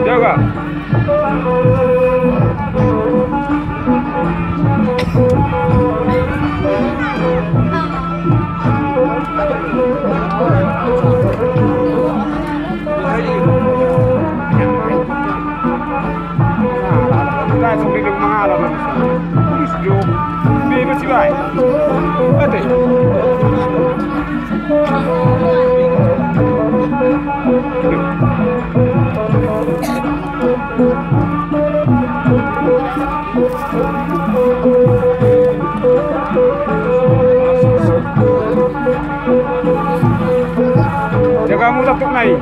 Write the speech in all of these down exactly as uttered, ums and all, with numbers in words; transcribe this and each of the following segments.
Jaga. Jaga hamu tantuk nai.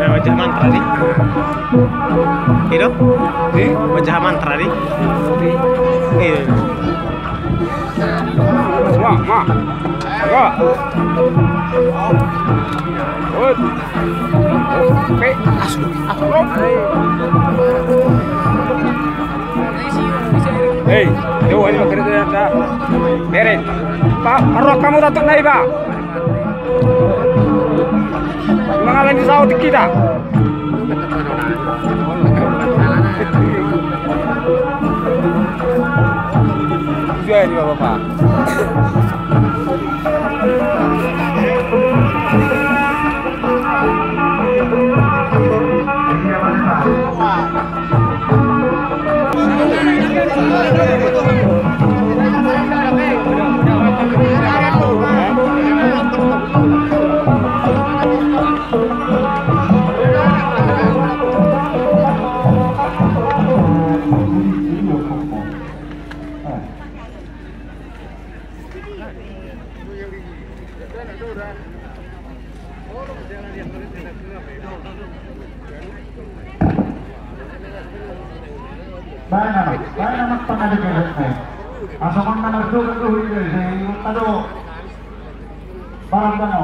Wajah mantra di. Ido? Wajah mantra di. Iya. Ma, ma. Jaga. Hut. Pe. Asu. Asu. Hei, dia ini pakai dia dah. Beres. Pak, parrohahon hamu tantuk nai, Pak. Mangalani saotik hita. Jadi, Bapak. Baen ma, baen ma pangadegeretna. Asa mangan na mardogan do huriga i, sai ingkon tado. Barang tano.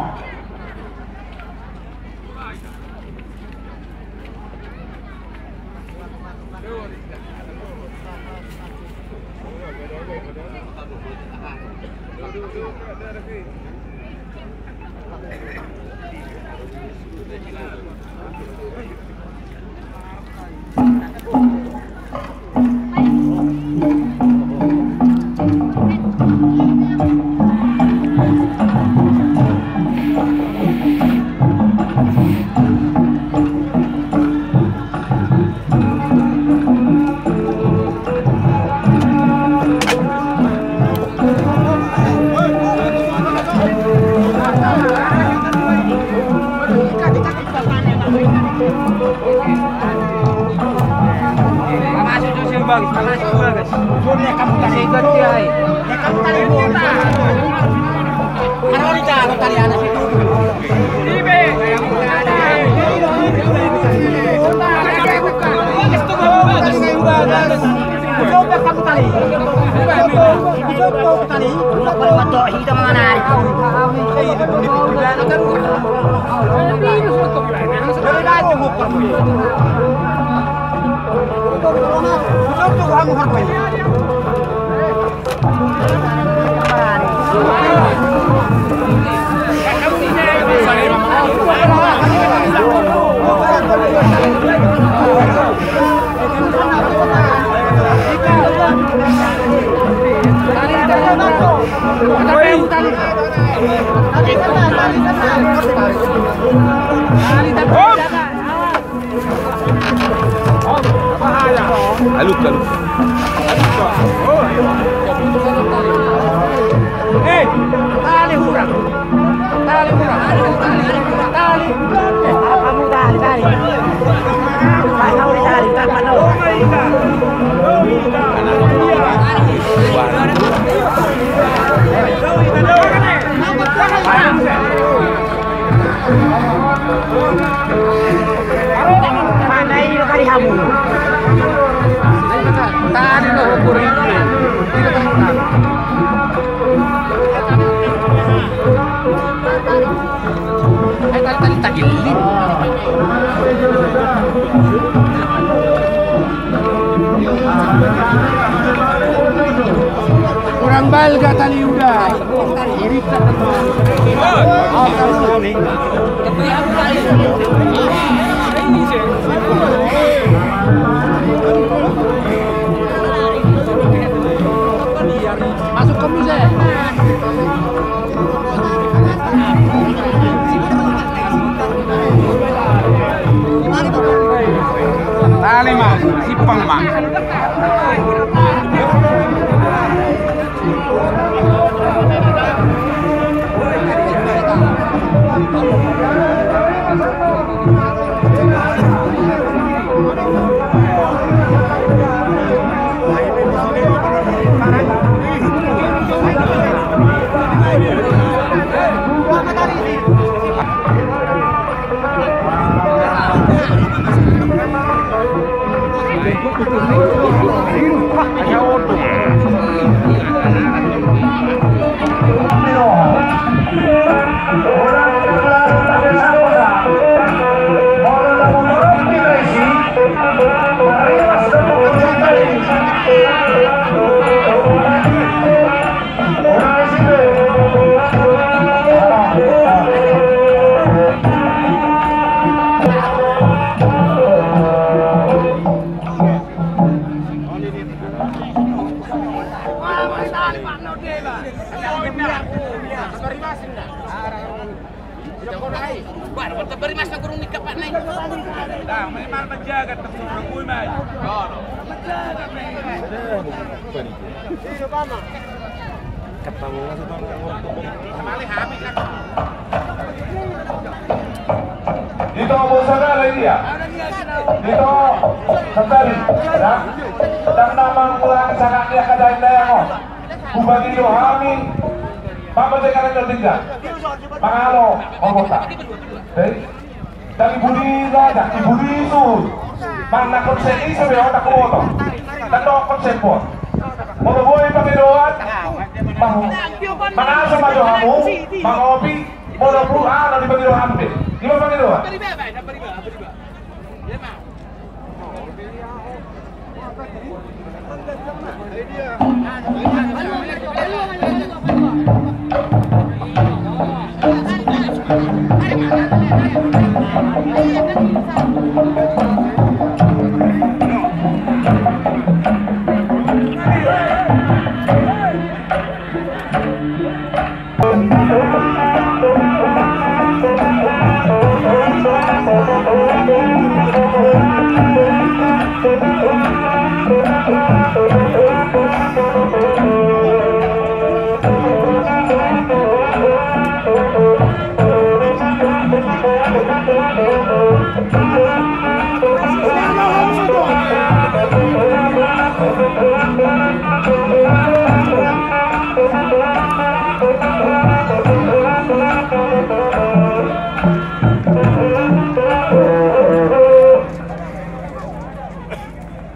Aluk, aluk. Kurang balga tali uda. Masuk ke musik. Tali ma, simpang ma. Baru, baru, baru, mas, na gurung ni kapak nai. Nah, memang menjaga terus, gurung gue, mas. Kata mau ngasih tahu orang. Dito, bos, ada lagi ya? Dito, sentari, ya. Sedang nama mulai sangat dia kada ada yang mau. Hubagi do hami. Papa cek ada kerja. Mangalo, ngomong tak. Baik. Dari budi raja, di budi suhut. Mana konsep ini sampai otak kuoto. Tentu konsep buat. Mau boy pakai doan. Mau. Mana sama jo hamu, mangopi, mau dapur, ah, nanti pakai doan be. Gimana pakai doan?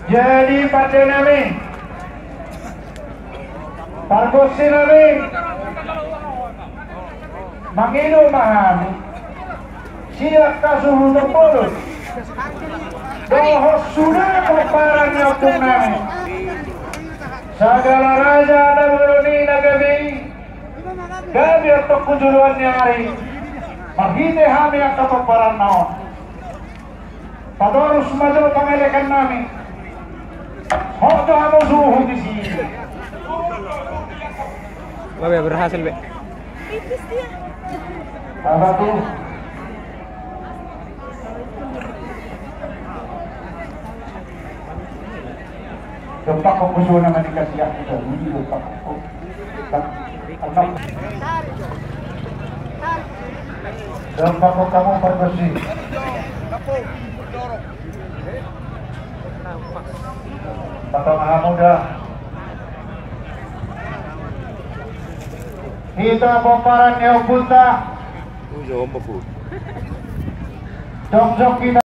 Jadi pande nami, pargonsi nami, mangido ma hami sian hasuhuton bolon dohot sude pomparan ni ompung nami. Sagala raja na bolon i na gabe i, gabe antong tu joloan ni ari marhite hami angka pomparan na on. Patorus ma jo pangelekan nami. Hot do hamu suhut disi. Babe, berhasil be. Apa tuh? Dompak ko musuh nama dikasih aku dan ini dompak ko. Dompak ko kamu perbersih. Patong hamu da. Hita pomparan ni ompunta. Jongjong hita.